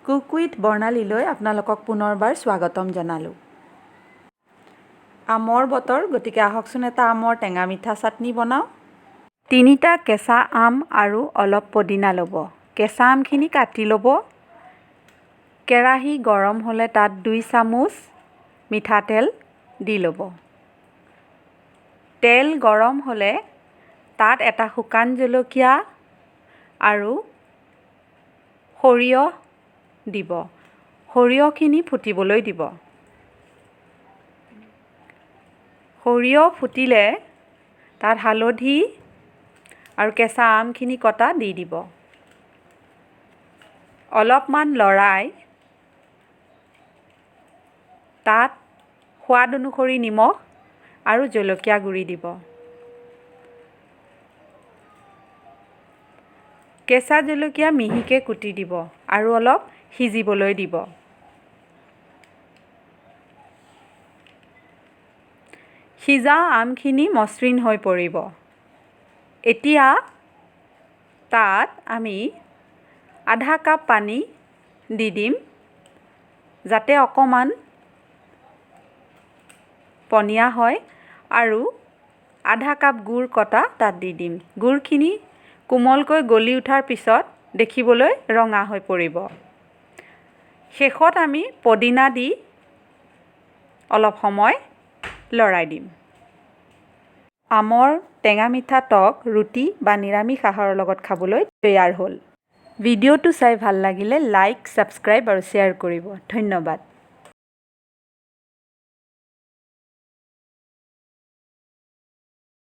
Cook with বৰ্ণালীলৈ আপোনালোকক পুনৰবাৰ স্বাগতম জনালোঁ। আমৰ বতৰ, গতিকে আহকচোন এটা আমৰ টেঙা মিঠা চাটনি বনাওঁ। তিনিটা কেঁচা আম আৰু অলপ পদিনা ল'ব। কেঁচা আমখিনি কাটি ল'ব। কেৰাহী গৰম হ'লে তাত 2 চামুচ মিঠাতেল দি ল'ব। তেল গৰম হ'লে তাত এটা শুকান জলকীয়া আৰু সৰিয়হ দিব। সৰিয়হখিনি ফুটিবলৈ দিব। সৰিয়হ ফুটিলে তাত হালধি আৰু কেঁচা আমখিনি কটা দি দিব। অলপমান লৰাই তাত সোৱাদ অনুসৰি নিমখ আৰু জলকীয়া গুড়ি দিব। কেঁচা জলকীয়া মিহিকৈ কুটি দিব আৰু অলপ সিজিবলৈ দিব। সিজা আমখিনি মসৃণ হৈ পৰিব। এতিয়া তাত আমি আধা কাপ পানী দি দিম, যাতে অকণমান পনীয়া হয়, আৰু আধা কাপ গুড় কটা তাত দি দিম। গুড়খিনি কোমলকৈ গলি উঠাৰ পিছত দেখিবলৈ ৰঙা হৈ পৰিব। শেষত আমি পদিনা দি অলপ সময় লৰাই দিম। আমৰ টেঙা মিঠা টক ৰুটি বা নিৰামিষ আহাৰৰ লগত খাবলৈ তৈয়াৰ হ'ল। ভিডিঅ'টো চাই ভাল লাগিলে লাইক, ছাবস্ক্ৰাইব আৰু শ্বেয়াৰ কৰিব। ধন্যবাদ।